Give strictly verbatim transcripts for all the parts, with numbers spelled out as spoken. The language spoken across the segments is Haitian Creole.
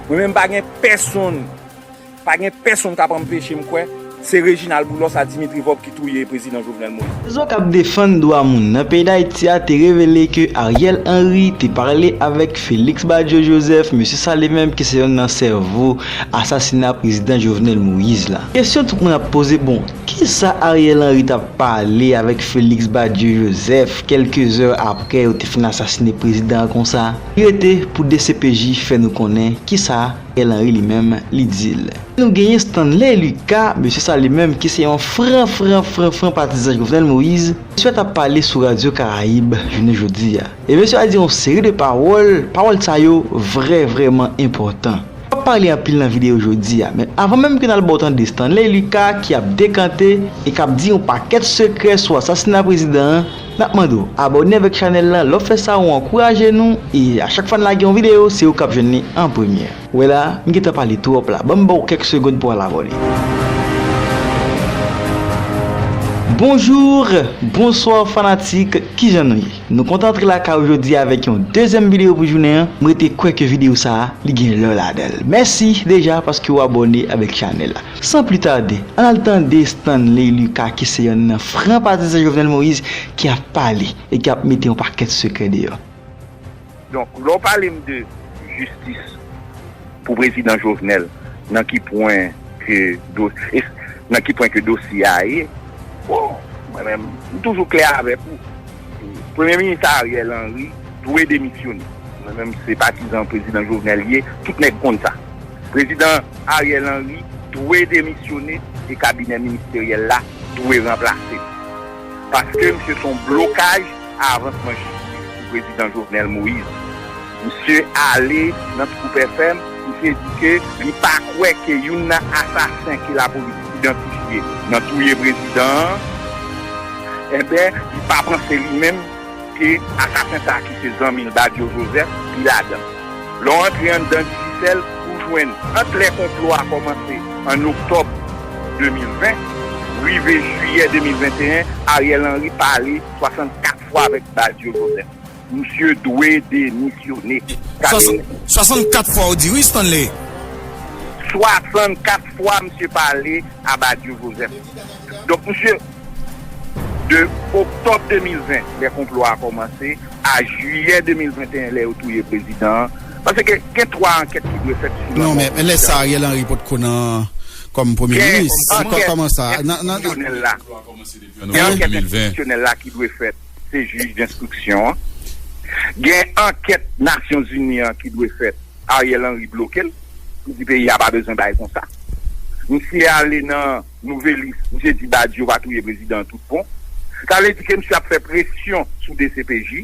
Mwen menm pa gen pèsonn, pa gen pèsonn k ap anpeche m kwè se Reginald Boulos a Dimitri Vorbe ki touye prezidan Jovenel Moïse. Rezon k ap defann dwa moun nan peyi Dayiti a te revele ke Ariel Henry te pale avèk Félix Badio Joseph, mesye sa li menm ki se yonn nan sèvo asasina prezidan Jovenel Moïse la. Kesyon tout moun ap poze, bon, kisa Ariel Henry t ap pale avèk Félix Badio Joseph kèlke zè apre yo te fin asasine prezidan an konsa? Li rete pou D C P J fè nou konnen kisa Ariel Henry li menm li di l. Nou genyen Stanley Lucas, mesye sa li menm ki se yon fran, fran, fran, fran patizan Jovenel Moïse, mesye a t ap pale sou Radyo Karayib jounen jodi a. E mesye a di yon seri de pawòl, pawòl sa yo vrè, vrèman enpòtan. W ap pale anpil nan videyo jodi a, men avan menm ke n al ba w tande Stanley Lucas ki ap dekante e k ap di yon pakèt sekrè sou asasina prezidan an, n ap mande w abòne avèk chanèl la. Lè w fè sa, ou ankouraje nou, e a chak fwa n lage yon videyo, se ou k ap jwenn li an premye. Wè la, m gentan pale twòp la. Ban m ba w kèk segonn pou w al abòne. Bonjou, bonswa fanatik, kijan nou ye? Nou kontan antre lakay ou jodi a avèk yon dezyèm videyo pou jounen an. M rete kwè ke videyo sa a, li gen lè ladan l. Mèsi deja paske w abòne avèk chanèl la. San pli tade, ann al tande Stanley Lucas ki se yonn nan fran patizan Jovenel Moïse ki ap pale e k ap mete yon pakèt sekrè deyò. Donk, lè w pale m de jistis pou prezidan Jovenel, nan ki pwen ke do, e, nan ki pwen ke dosye a ye, bon, mwen menm, m toujou klè avèk ou. Premye minis Ariel Henry dwe demisyone. Mwen menm, se patizan prezidan Jovenel ye, tout nèg konn sa. Prezidan Ariel Henry dwe demisyone e kabinè ministeryèl la dwe ranplase. Paske misye se yon blokaj a avansman jistis pou prezidan Jovenel Moïse. Misye ale nan Scoop F M, misye di ke li pa kwè ke youn nan asasen ke lapolis idantifye nan touye prezidan an, enben, li pa panse li menm ke asasen sa a ki se zanmi l Badio Joseph, li ladan. Lè w antre anndan Digicel, ou jwenn ant lè konplo a kòmanse an oktòb de mil ven, rive jiyè de mil venteyen, Ariel Henry pale swasannkat fwa avèk Badio Joseph. Misye dwe demisyone. Sa vle Swasannkat fwa w di wi, Stanley. Swasannkat fwa misye pale a Badio Joseph. Donk, misye, de oktòb de mil ven, lè konplo a kòmanse, a jiyè de mil venteyen, lè yo touye prezidan an, paske gen twa ankèt ki dwe fèt sou Non, men, men lè sa, Ariel Henry potko nan, kòm premye minis. Kò-, kòman sa? Nan, nan, nan. Gen ankèt enstitisyonèl la ki dwe fèt, se jij denstriksyon an. Gen ankèt Nasyonzini an ki dwe fèt, Ariel Henry bloke l. Li di peyi a pa bezwen bay konsa. Misye ale nan Nouvelis, misye di Badio va touye prezidan an tout bon. Sa vle di ke misye ap fè presyon sou D C P J,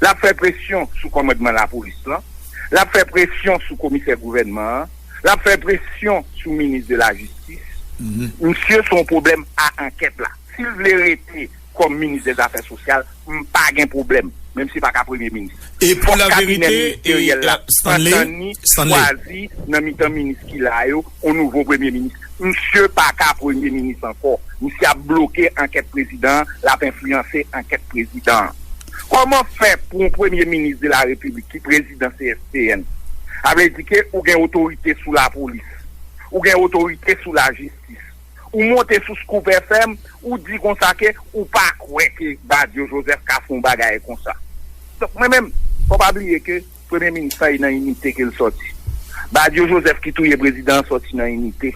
l ap fè presyon sou kòmandman lapolis lan, l ap fè presyon sou komisè gouvènman an, l ap fè presyon sou minis de la jistis. Misye se yon pwoblèm a ankèt la. Si l vle rete kòm minis dèzafè sosyal, m pa gen pwoblèm, menm si l pa ka premye minis. E pou laverite, e, Stanley, antann ni, chwazi nan mitan minis ki la yo, yon nouvo premye minis. Misye pa ka premye minis ankò. Misye ap bloke ankèt prezidan an, l ap enfliyanse ankèt prezidan an. Kòman fè pou yon premye minis de la repiblik ki prezidan C S P N? Sa vle di ke ou gen otorite sou lapolis, ou gen otorite sou lajistis, ou monte sou Scoop F M, ou di konsa ke ou pa kwè ke Badio Joseph ka fè yon bagay konsa. Donk, mwen menm, fò pa bliye ke premye minis lan e nan inite ke l sòti. Badio Joseph ki touye prezidan an sòti nan inite.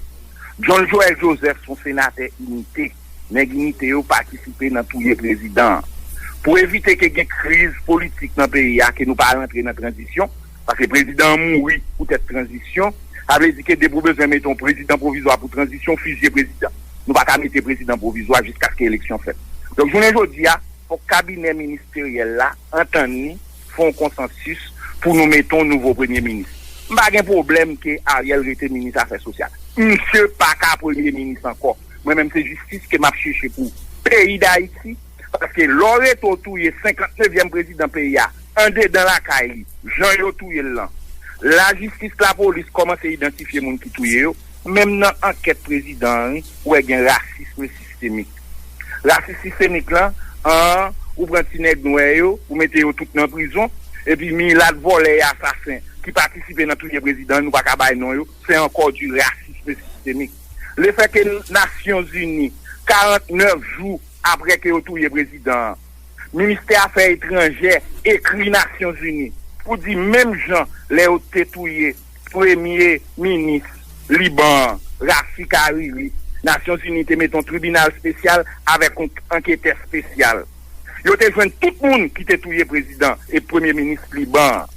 John Joël Joseph se yon senatè inite. Nèg inite yo patisipe nan touye prezidan an. Pou evite ke gen kriz politik nan peyi a, ke nou pa rantre nan tranzisyon, paske prezidan an mouri poutèt tranzisyon, sa vle di ke depi w bezwen mete yon prezidan pwovizwa pou tranzisyon, w fizye prezidan. Nou pa ka mete prezidan pwovizwa jiskaske eleksyon fèt. Donk, jounen jodi a, fòk kabinè ministeryèl la antann li, fè yon konsansis pou nou mete yon nouvo premye minis. M pa gen pwoblèm ke Ariel rete minis afè sosyal. Misye pa ka premye minis ankò. Mwen menm, se jistis ke m ap chèche pou peyi Dayiti, paske lè w rete w touye senkantnevyèm prezidan peyi a, andedan lakay li, jan yo touye l lan, lajistis, lapolis kòmanse idantifye moun ki touye yo, menm nan ankèt prezidan an, ou wè gen rasism sistemik. Rasis sistemik lan, an, ou pran ti nèg nwè yo, ou mete yo tout nan prizon, epi milat vòlè e asasen ki patisipe nan touye prezidan, nou pa ka bay non yo, se ankò di rasism sistemik. Lefètke Nasyonzini, karantnèf jou apre ke yo touye prezidan an, ministè afè etranjè ekri Nasyonzini pou di menm jan lè yo te touye premye minis Liban an, Rafik Hariri, Nasyonzini te mete yon tribinal espesyal avèk yon anketè espesyal. Yo te jwenn tout moun ki te touye prezidan e premye minis Liban an.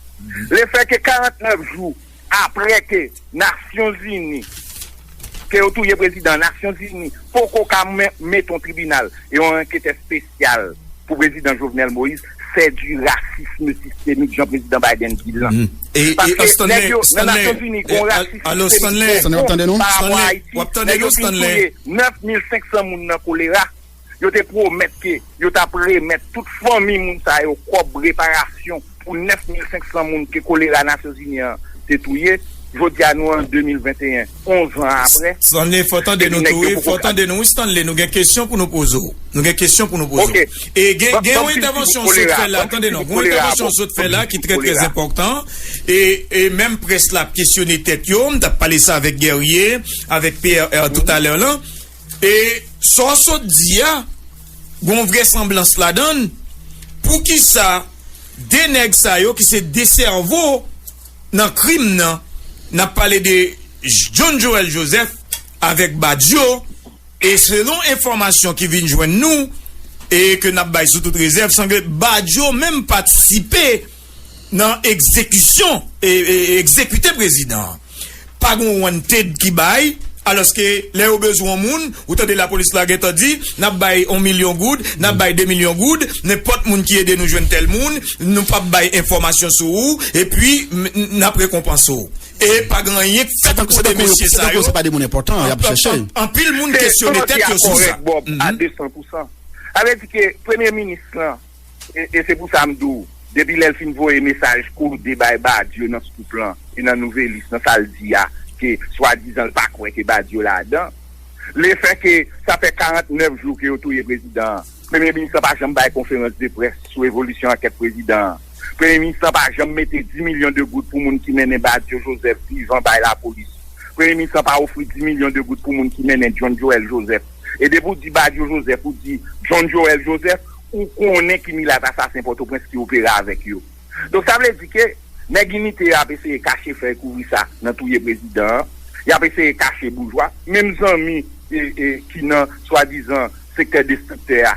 Lefètke karantnèf jou apre ke Nasyonzini, ke yo touye prezidan, Nasyonzini poko ka men- mete yon tribinal e yon anketè espesyal pou prezidan Jovenel Moïse, se di rasism sistemik, jan prezidan Biden di l lan. Paske nèg yo nan Nasyonzini gon rasism sistemik pwofon pa rapò a Ayiti. Nèg yo fin touye nèf mil senk san moun nan kolera. Yo te pwomèt ke yo t ap remèt tout fanmi moun sa yo kòb reparasyon pou nèf mil senk san moun ke kolera Nasyonzini an te touye. Jodi a nou an de mil venteyen, onz an apre. Stanley, fò tande nou tou wi, fò tande nou wi Stanley, nou gen kesyon pou nou poze w. Nou gen kesyon pou nou poze w. E gen gen yon entèvansyon w sot fè la, tande non, gen yon entèvansyon w sot fè la ki trè trè enpòtan. E e menm près la ap kesyone tèt yo, m t ap pale sa avèk Guerrier, avèk Pierre toutalè lan. E sa w sot di a, gon vrèsanblans ladan l. Poukisa de nèg sa yo ki se de sèvo nan krim nan, n ap pale de John Joel Joseph avèk Badio, e selon enfòmasyon ki vin jwenn nou e ke n ap bay sou tout rezèv, sanble Badio menm patisipe nan egzekisyon e, e egzekite prezidan an. Pa gon wanted ki bay, alòske lè yo bezwen yon moun, ou tande lapolis la gentan di, n ap bay yon milyon goud, n ap bay de milyon goud, nenpòt moun ki ede nou jwenn tèl moun, nou p ap bay enfòmasyon sou ou, epi n ap rekonpanse w. E pa gen anyen k fèt pou de mesye sa yo. Se tankou se pa de moun enpòtan y ap chèche. Anpil moun kesyone tèt yo sou sa. Sa vle di ke premye minis lan, e, e se pou sa m di w, depi lè l fin voye mesaj kode bay Badio nan Scoop lan e nan Nouvelliste nan sa l di a, ke swadizan l pa kwè ke Badio ladan. Lefètke sa fè karantnèf jou ke yo touye prezidan an, premye minis lan pa janm bay konferans de près sou evolisyon ankèt prezidan an. Premye minis lan pa janm mete dis milyon de goud pou moun ki mennen Badio Joseph vivan bay lapolis. Premye minis lan pa ofri dis milyon de goud pou moun ki mennen John Joel Joseph. E depi w di Badio Joseph, ou di John Joel Joseph, ou konnen ki milat asasen Pòtoprens ki opere avèk yo. Donk, sa vle di ke nèg inite yo ap eseye kache fèy kouvri sa nan touye prezidan an. Y ap eseye kache boujwa. Menm zanmi e, e, ki nan swadizan sektè destriktè a.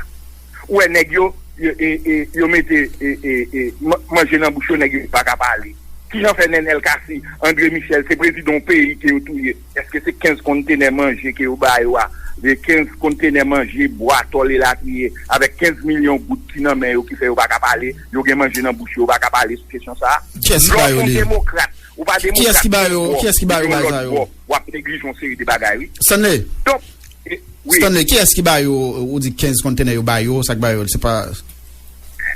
Ou wè nèg yo, yo, e, e, yo mete e, e, e, man- manje nan bouch yo, nèg yo pa ka pale. Kijan fè Nenel Cassy, André Michel, se prezidan yon peyi ke yo touye? Èske se kenz kontenè manje ke yo ba yo a? E kenz kontenè manje, bwa, tòl elatriye, avèk kenz milyon goud ki nan men yo ki fè yo pa ka pale, yo gen manje nan bouch yo, yo pa ka pale sou kesyon sa a? Kiyès ki ba yo li? Lè w se yon demokrat, ou pa demokrat yon bò, epi yon lòt bò, w ap neglije yon seri de bagay, wi. Stanley. Donk, e, wi. Stanley, kiyès ki ba yo, ou di kenz kontenè yo ba yo, sa k ba yo, se pa.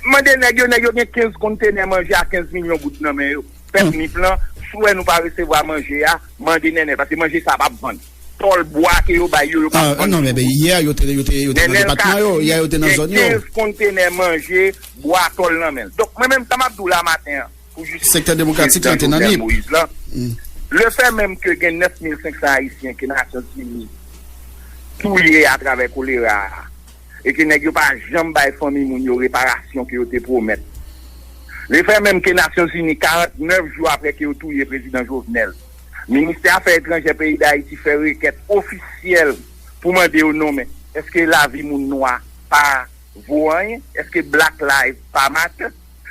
Mande nèg yo, nèg yo gen kenz kontenè manje a kenz milyon goud nan men yo. Pèp Nip lan, si w wè nou pa resevwa manje a, mande Nènè, paske manje sa a p ap vann. Tòl bwa ke yo bay yo, yo p ap vann. Non, men, men, yè, yo te, yo te, yo te nan depatman yo, yè, yo te nan zòn yo. Nènè Cassy gen kenz kontenè manje, bwa, tòl nan men l. Donk, mwen menm, sa m ap di w la maten an, pou jistis prezidan Jovenel Moïse lan, lefè menm ke gen nèf mil senk san Ayisyen ke Nasyonzini touye atravè kolera a, e ke nèg yo pa janm bay fanmi moun yo reparasyon ke yo te pwomèt. Lefè menm ke Nasyonzini, karantnèf jou apre ke yo touye prezidan Jovenel, Ministè Afè Etranjè peyi Dayiti fè rekèt ofisyèl pou mande yo nonmen, èske lavi moun nwa pa vo anyen? Èske Black Lives pa matter?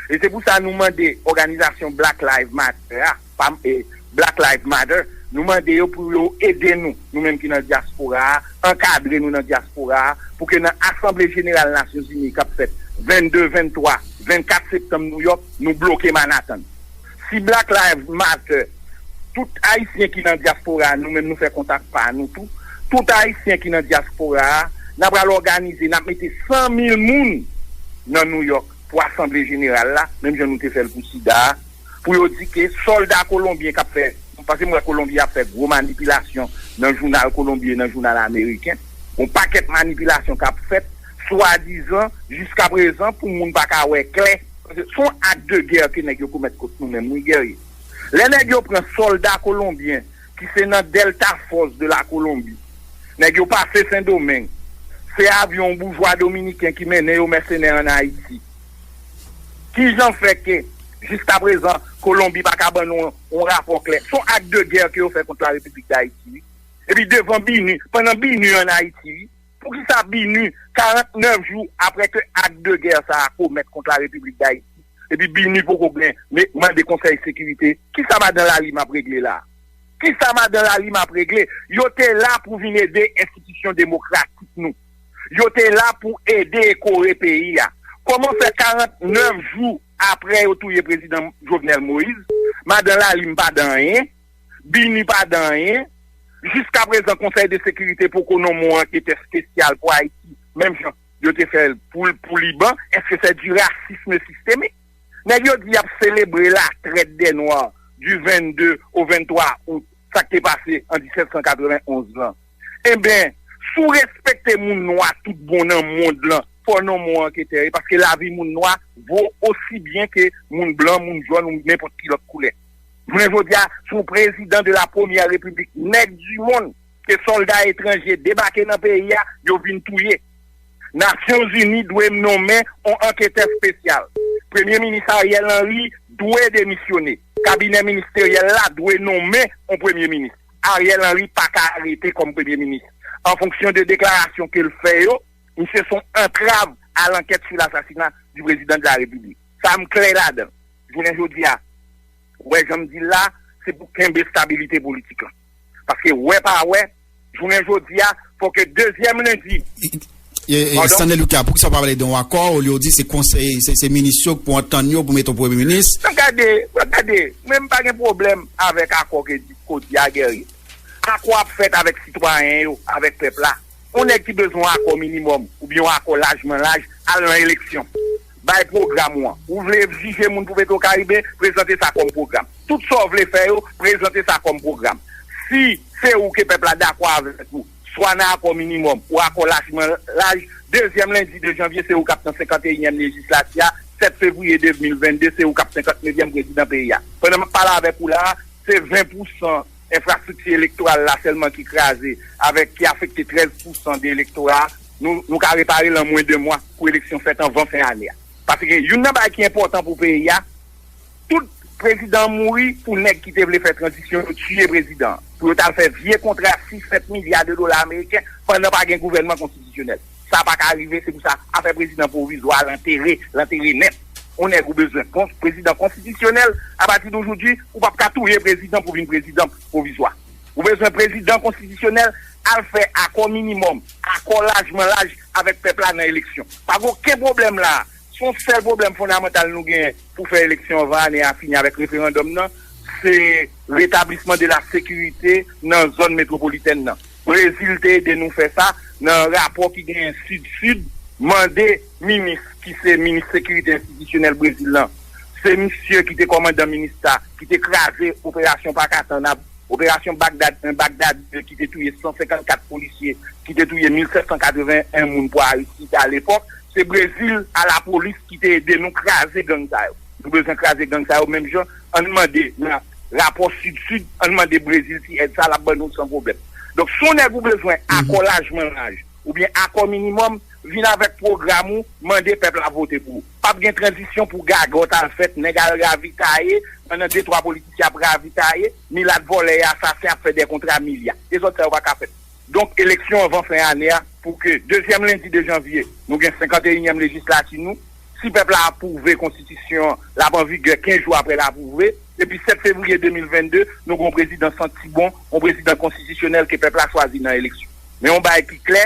E se pou sa nou mande òganizasyon Black Lives Matter a, pa, e, Black Lives Matter, nou mande yo pou yo ede nou, nou menm ki nan dyaspora a, ankadre nou nan dyaspora a, pou ke nan Asanble Jeneral Nasyonzini k ap fèt vennde, venntwa, vennkat septanm Nouyòk, nou bloke Manhattan. Si Black Lives Matter, tout Ayisyen ki nan dyaspora a, nou menm nou fè kontak pa nou tou. Tout Ayisyen ki nan dyaspora a, n a pral òganize, n ap mete san mil moun nan Nouyòk pou Asanble Jeneral la, menm jan nou te fè l pou sida a, pou yo di ke sòlda kolonbyen k ap fè, paske m wè Kolonbi ap fè gwo manipilasyon nan jounal kolonbyen, nan jounal ameriken, yon pakèt manipilasyon k ap fèt, swadizan, jiskaprezan, pou moun pa ka wè klè, Paske se yon ak de gè ke nèg yo komèt kont nou menm, wi, Guerrier. Lè nèg yo pran sòlda kolonbyen ki se nan Delta Force de la Colombie, nèg yo pase Sendomeng, se avyon yon boujwa dominiken ki mennen yo mèsenè ann Ayiti. Kijan fè ke, jiskaprezan, Kolonbi pa ka ban nou yon rapò klè? Se yon ak de gè ke yo fè kont la Repiblik Dayiti, wi. Epi devan BINUH, pandan BINUH ann Ayiti, wi. Poukisa BINUH, karannèf jou apre ke ak de gè sa a komèt kont la Repiblik Dayiti, epi BINUH poko gen, me, mande Konsèy Sekirite, kisa madan Lalim ap regle la a? Kisa madan Lalim ap regle? Yo te la pou vin ede enstitisyon demokratik nou. Yo te la pou ede kore peyi a. Kòman fè karannèf jou apre yo touye prezidan Jovenel Moïse, madan Lalim pa di anyen, BINUH pa di anyen, jiskaprezan Konsèy de Sekirite poko nonmen yon anketè espesyal pou Ayiti, menm jan yo te fè l pou, pou Liban? Èske se du racisme systémique? Nèg yo di y ap selebre la traite des Noirs du vennde au venntwa out, sa k te pase an disèt san katrevenonz lan. Enben, si w respekte moun nwa tout bon nan mond lan, fò w nonmen yon anketè, paske lavi moun nwa vo osi byen ke moun blan, moun jòn ou nenpòt ki lòt koulè. Jounen jodi a, se yon prezidan de la premyè repiblik nèg di mond ke sòlda etranje debake nan peyi a, yo vin touye. Nasyonzini dwe nonmen yon anketè espesyal. Premye minis Ariel Henry dwe demisyone. Kabinè ministeryèl la dwe nonmen yon premye minis. Ariel Henry pa ka rete kòm premye minis. An fonksyon de deklarasyon ke l fè yo, misye se yon antrav à l'enquête sur l'assassinat du président de la République. Sa m klè ladan. Jounen jodi a, ou wè jan m di l la, se pou kenbe stabilite politik lan. Paske wè pa wè, jounen jodi a, fò ke dezyèm lendi. E, e, Pardon? Stanley Lucas, poukisa w pa pale de yon akò, olye w di se konsèy, se, se minis yo k pou antann yo pou mete yon premye minis? Nan gade, nan gade, men m pa gen pwoblèm avèk akò ke di, ke w di a, Guerrier. Akò ap fèt avèk sitwayen yo, avèk pèp la. Yon nèg ki bezwen yon akò minimòm, oubyen yon akò lajman laj, al nan eleksyon. Bay pwogram ou an. Ou vle jije moun pou Petwokaribe, prezante sa kòm pwogram. Tout sa w vle fè yo, prezante sa kòm pwogram. Si se ou ke pèp la dakò avèk ou, swa nan akò minimòm ou akò lajman laj, dezyèm lendi de janvye, se ou k ap nan senkanteyinyèm lejislati a, sèt fevriye de mil vennde, se ou k ap senkantnevyèm prezidan peyi a. Pandan m ap pale avèk ou la a, se ven pousan enfrastrikti elektoral la sèlman ki kraze, avèk, ki afekte trèz pousan de elektora a. Nou, nou ka repare l an mwen de mwa pou eleksyon fèt anvan fen ane a. Paske youn nan bagay ki enpòtan pou peyi a, tout prezidan mouri pou nèg ki te vle fè tranzisyon yo tiye prezidan an. Pou yo t al fè vye kontra sis sèt milya de dola ameriken pandan pa gen gouvènman konstitisyonèl. Sa pa ka rive, se pou sa afè prezidan pwovizwa a, l antere, l antere nèt. Yon nèg ou bezwen kon-, prezidan konstitisyonèl, apati de jodi, ou p ap ka touye prezidan pou vin prezidan pwovizwa. Ou bezwen prezidan konstitisyonèl, al fè akò minimòm, akò lajman laj avèk pèp la nan eleksyon. Pa gen okenn pwoblèm la a. Se yon sèl pwoblèm fondamantal nou genyen pou fè eleksyon anvan ane a fini avèk referandòm nan, se retablisman de la sekirite nan zòn metwopolitèn nan. Brezil te ede nou fè sa nan rapò ki genyen Sid-Sid, mande minis ki se minis sekirite enstitisyonèl Brezil lan. Se misye ki te kòmandan minista, ki te kraze operasyon Pakatan, Operasyon Bagdad en, Bagdad de, ki te touye san senkannkat polisye, ki te touye mil sèt san katreven en moun pou Aristide alepòk. Se Brezil a lapolis ki te ede nou kraze gang sa yo. Nou bezwen kraze gang sa yo menm jan. Ann mande nan rapò Sid-Sid, ann mande Brezil ti èd sa, l ap ban nou san pwoblèm. Donk, si yon nèg ou bezwen akò lajman laj, oubyen akò minimòm, vin avèk pwogram ou, mande pèp la vote pou ou. P ap gen tranzisyon pou gagòt al fèt, nèg al ravitaye, pandan de twa politisyen ap ravitaye, milat vòlè e asasen ap fè de kontra milya. Dezòd sa yo pa ka fèt. Donk, eleksyon anvan fen ane a, pou ke dezyèm lendi de janvye, nou gen senkanteyinyèm lejislati nou. Si pèp la apwouve konstitisyon an, l ap an vigè kenz jou apre l apwouve. Epi sèt fevriye de mil vennde, nou gen yon prezidan santi bon, yon prezidan konstitisyonèl ke pèp la chwazi nan eleksyon. Men yon bagay ki klè,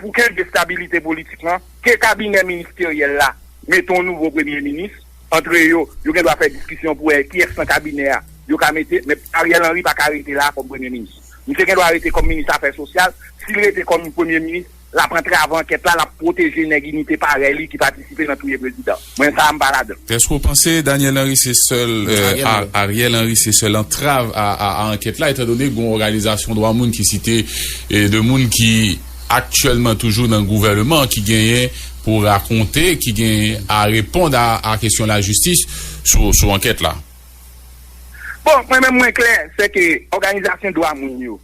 pou kenbe estabilite politik lan, ke kabinè ministeryèl la mete yon nouvo premye minis. Antre yo, yo gen dwa fè diskisyon pou wè kiyès nan kabinè a yo ka mete, men Ariel Henry pa ka rete la kòm premye minis. Misye gen dwa rete kòm minis afè sosyal. Si l rete kòm premye minis, l ap antrave ankèt la, l ap pwoteje nèg inite parèy li ki patisipe nan touye prezidan. Mwen, sa a, m pa ladan. Èske w panse Daniel Henry se sèl, euh, Ariel Henry. Ariel Henry se sèl antrav a, a, a ankèt la, etandone gen yon òganizasyon dwa moun ki site, e, de moun ki aktyèlman toujou nan gouvènman ki genyen pou rakonte, ki genyen a reponn a, a kesyon lajistis sou, sou ankèt la? Bon, mwen menm mwen klè, se ke òganizasyon dwa moun yo,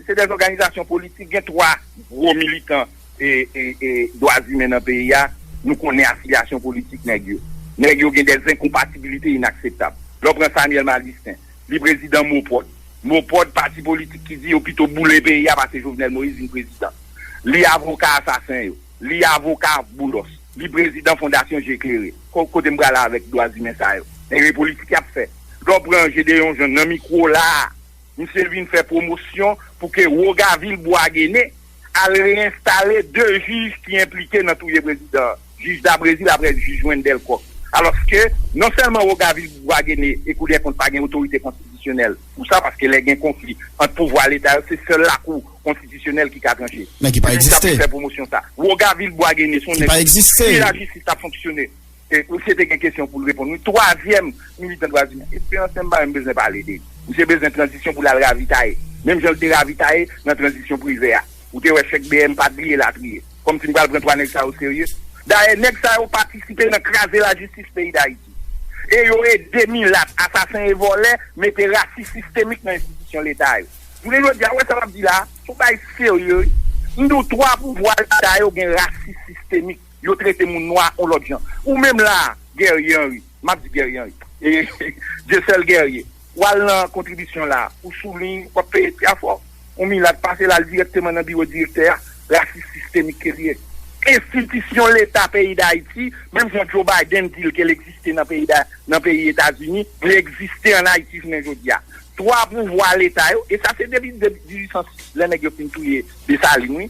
se de òganizasyon politik, gen twa gwo militan e, e, e dwa imen nan peyi a, nou konnen afilyasyon politik nèg yo. Nèg yo gen de enkonpatibilite inakseptab. Lè w pran Samuel Madistin, li prezidan MOPOD. MOPOD, pati politik ki di yo pito boule peyi a pase Jovenel Moïse vin prezidan. Li avoka asasen yo. Li avoka Boulos. Li prezidan Fondasyon Je Klere. Ko- Kote m prale avèk dwa imen sa yo? Nèg yo politik y ap fè. Lè w pran Gedeon Jean nan mikwo la a, misye vin fè pwomosyon pou ke Rogavil Boisguéné al reyenstale de jij ki enplike nan touye prezidan an. Jij Dabrezil apre jij Wendelle Coq. Alòske, non sèlman Rogavil Boisguéné e Kou dèkont pa gen otorite konstitisyonèl pou sa, paske lè gen konfli ant pouvwa leta yo, se sèl lakou konstitisyonèl ki ka tranche. Men ki pa egziste. Fè pwomosyon sa. Rogavil Boisguéné, se yon nèg ki pa egziste. Si lajistis t ap fonksyone, e, misye te gen kesyon pou l reponn. Wi, twazyèm militan dwa imen, Esperans Lemba, m bezwen pale de li. Misye bezwen tranzisyon pou l al ravitaye. Menm jan l te ravitaye nan tranzisyon prive a. Ou te wè chèk B M pa t li elatriye. Kòmsi m pral pran twa nèg sa yo serye. Dayè, nèg sa yo patisipe nan kraze lajistis peyi Dayiti. E yo ede milat, asasen e vòlè mete rasis sistemik nan enstitisyon leta yo. Jounen jodi a, ou wè sa m ap di la a, se yon bagay serye, wi. M di w, twa pouvwa leta yo gen rasis sistemik. Yo trete moun nwa yon lòt jan. Ou menm la a, Guerrier Henry, m ap di Guerrier Henry, e, Dieuseul Guerrier, w al nan kontribisyon la a, ou sou liy, w ap peye ti afò. Yon milat pase l al dirèkteman nan biwo direktè a, rasis sistemik ke li ye. Enstitisyon leta peyi Dayiti, menm jan Joe Biden di l ke l egziste nan peyi da, nan peyi Etazini, li egziste ann Ayiti jounen jodi a. Twa pouvwa leta yo, e sa se depi, depi dizuit san sis, lè nèg yo fin touye Desalin, wi.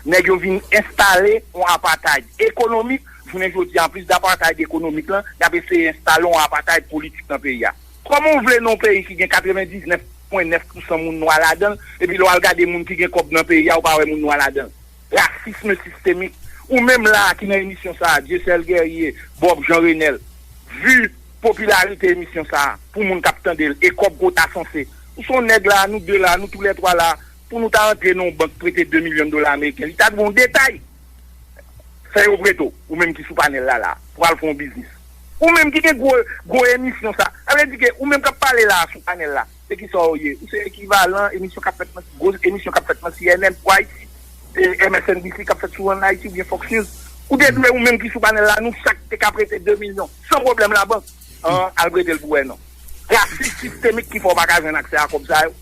Nèg yo vin enstale yon apartheid ekonomik. Jounen jodi a, anplis de apartheid ekonomik lan, y ap eseye enstale yon apartheid politik nan peyi a. Kòman w vle nan yon peyi ki gen katrevendiznèf pwen nèf pousan moun nwa ladan l, epi lè w al gade moun ki gen kòb nan peyi a, ou pa wè moun nwa ladan l? Rasism sistemik. Ou menm la a ki nan emisyon sa a, Dieuseul Guerrier, Bob Jean Renel, vi popilarite emisyon sa a, pou moun k ap tande l, e kòb ke w ta sanse. Ou se yon nèg la, nou de la, nou toulètwa la, pou nou ta antre nan yon bank prete de milyon dola ameriken, li ta dwe yon detay. Fè yo prete w, ou menm ki sou panèl la la, pou al fè yon biznis. Ou menm ki gen gwo, gwo emisyon sa. Sa vle di ke ou menm k ap pale la sou panèl la, se kisa w ye? Ou se ekivalan emisyon k ap fèt nan, gwo emisyon k ap fèt nan C N N pou Ayiti, e M S N B C k ap fèt sou One Ayiti oubyen Fox News. Ou te dwe, ou menm ki sou panèl la, nou chak te ka prete de milyon san pwoblèm labank an al prete l pou wè non. Rasis sistemik ki fè w pa ka jwenn aksè a kòb sa yo.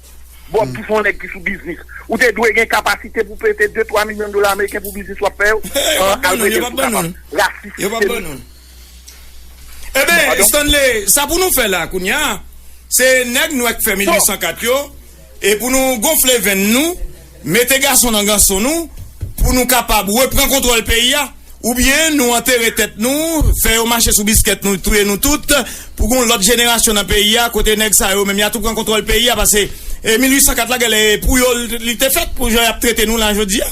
Bob ki se yon nèg ki sou biznis. Ou te dwe gen kapasite pou prete de, twa milyon dola ameriken pou biznis w ap fè yo. An al prete l pou kapab. Rasis sistemik. Ebyen, Stanley, sa pou nou fè la kounye a, se nèg nou k fè mil uit san kat yo, e pou nou gonfle venn nou, mete gason nan ganson nou, pou nou kapab repran kontwòl peyi a, oubyen nou antere tèt nou, fè yo mache sou biskèt nou, touye nou tout, pou gon lòt jenerasyon nan peyi a, kote nèg sa yo menm y a tou pran kontwòl peyi a, paske e mil uit san kat la, genlè e pou yo li te fèt, pou jan y ap trete nou la jodi a.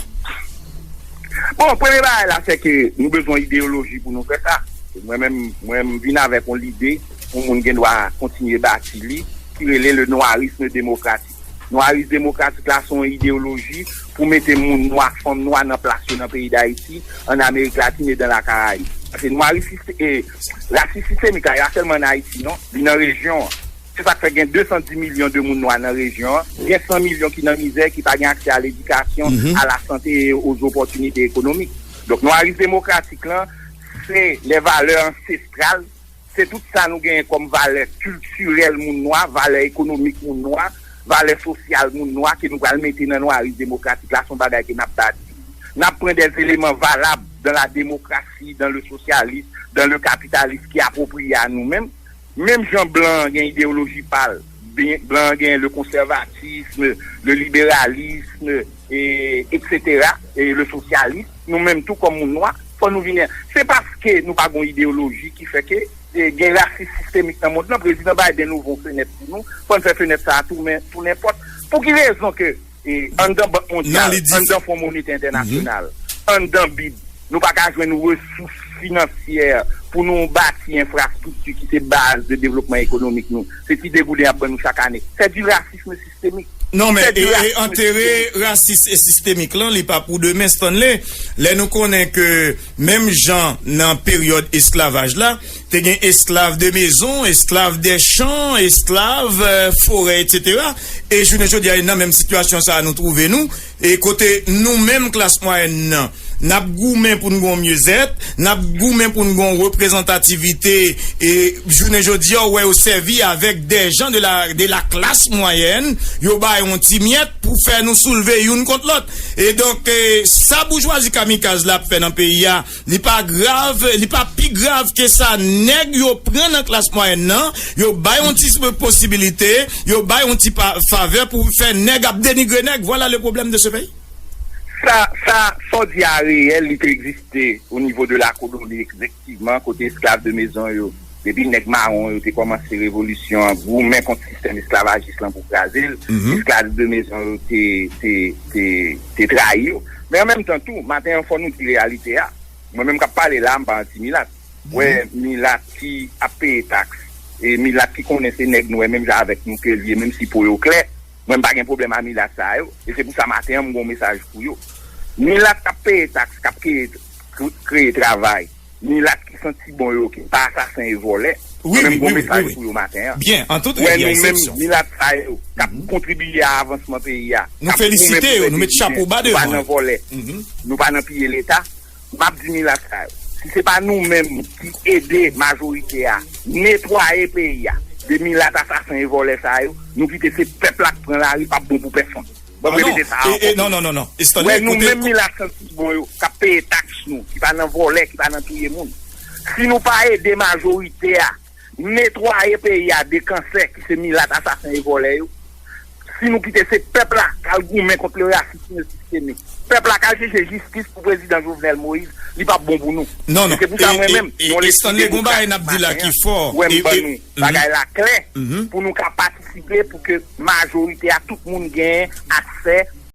Bon, premye bagay la, se ke nou bezwen ideyoloji pou nou fè sa. Mwen menm, mwen m vin avèk yon lide pou moun gen dwa kontinye bati li, ki rele le nwarism demokratik. Nwarism demokratik la, se yon ideyoloji pou mete moun nwa, fanm nwa nan plas yo nan peyi Dayiti, ann Amerik Latin e dan la Karayib. Paske nwarism, e, rasis sistemik la, e pa sèlman ann Ayiti, non, li nan rejyon an. Se sa k fè gen de san dis milyon de moun nwa nan rejyon an, gen san milyon ki nan mizè, ki pa gen aksè a ledikasyon, a lasante e o zopòtinite ekonomik. Donk, nwarism demokratik lan, se lè valè ansestral, se tout sa nou genyen kòm valè kiltirèl moun nwa, valè ekonomik moun nwa, valè sosyal moun nwa ke nou pral mete nan nwarism demokratik la, se yon bagay ke n ap bati. N ap pran de eleman valab dans la démocratie, dans le socialisme, dans le capitalisme ki apwopriye a nou menm. Menm jan blan an gen ideyoloji pa l, blan an gen le conservatisme, le libéralisme, e, et cetera, e le socialisme, nou menm tou kòm moun nwa, fò nou vin. Se paske nou pa gen yon ideyoloji ki fè ke e, gen rasis sistemik nan mond lan. Prezidan Biden ouvri yon fenèt pou nou. Fò n fè fenèt sa a tou, men, tou nenpòt. Pou ki rezon ke, e, anndan Bank Mondyal, anndan Fon Monetè Entènasyonal, anndan bid, nou pa ka jwenn resous finansyè pou nou bati enfrastrikti ki se baz de devlopman ekonomik nou. Se ti degouden y ap ban nou chak ane. C'est du racisme systémique. Non, men, e, e, antere rasis e sistemik lan, li pa pou demen, Stanley. Lè nou konnen ke menm jan nan peryòd esklavaj la, te gen esklav de mezon, esklav de chan, esklav, euh, forè, etsetera. E jounen jodi a, nan menm sitiyasyon sa a nou twouve nou, e kote nou menm klas mwayèn nan, n ap goumen pou n gen yon myezèt, n ap goumen pou n gen yon reprezantativite, e jounen jodi a, w wè yo sèvi avèk de jan de la, de la klas mwayèn, yo bay yon ti myèt pou fè nou soulve youn kont lòt. E donk, e, sa boujwazi kamikaz la ap fè nan peyi a, li pa grav, li pa pi grav ke sa. Nèg yo pran nan klas mwayèn nan, yo bay yon ti posibilite, yo bay yon ti pa, favè pou fè nèg ap denigre nèg. Voilà le problème de ce pays. Sa, sa, sa w di a reyèl, li te egziste o nivo de la koloni, efektivman, kote esklav de mezon yo, depi nèg mawon yo te kòmanse revolisyon an, goumen kont sistèm esklavajis lan pou kraze l, esklav de mezon yo te, te, te, te trayi yo. Men an menm tan tou, maten an, fò nou di reyalite a. Mwen menm k ap pale la, m pa anti milat. Wè milat ki ap peye taks, e milat ki konnen se nèg nwè menm jan avèk nou ke l ye, menm si po yo klè, mwen m pa gen pwoblèm a milat sa yo, e se pou sa maten an m gen yon mesaj pou yo. Milat k ap peye taks, k ap kreye, kreye travay, milat ki santi bon yo, ki pa asasen e vòlè, mwen menm m gen yon mesaj pou yo maten an. Wè nou menm milat sa yo k ap kontribiye a avansman peyi a, k ap goumen pou fè peyi byen, nou pa nan vòlè, nou pa nan piye Leta. M ap di milat sa yo, si se pa nou menm ki ede majorite a netwaye peyi a de milat asasen e vòlè sa yo, nou kite se pèp la k pran lari, p ap bon pou pèsonn. Ban m repete sa ankò. Non, non, non, non. Wè nou menm milat santi bon yo, k ap peye taks nou, ki pa nan vòlè, ki pa nan touye moun. Si nou pa ede majorite a netwaye peyi a de kansè ki se milat asasen e vòlè yo, si nou kite se pèp la k al goumen kont le racisme systémique, pèp la k al chèche jistis pou prezidan Jovenel Moïse, li p ap bon pou nou. Non, non. E se pou sa mwen menm, yon lespri demokratik maten an, wè m ban nou bagay la klè pou nou ka patisipe pou ke majorite a tout moun genyen aksè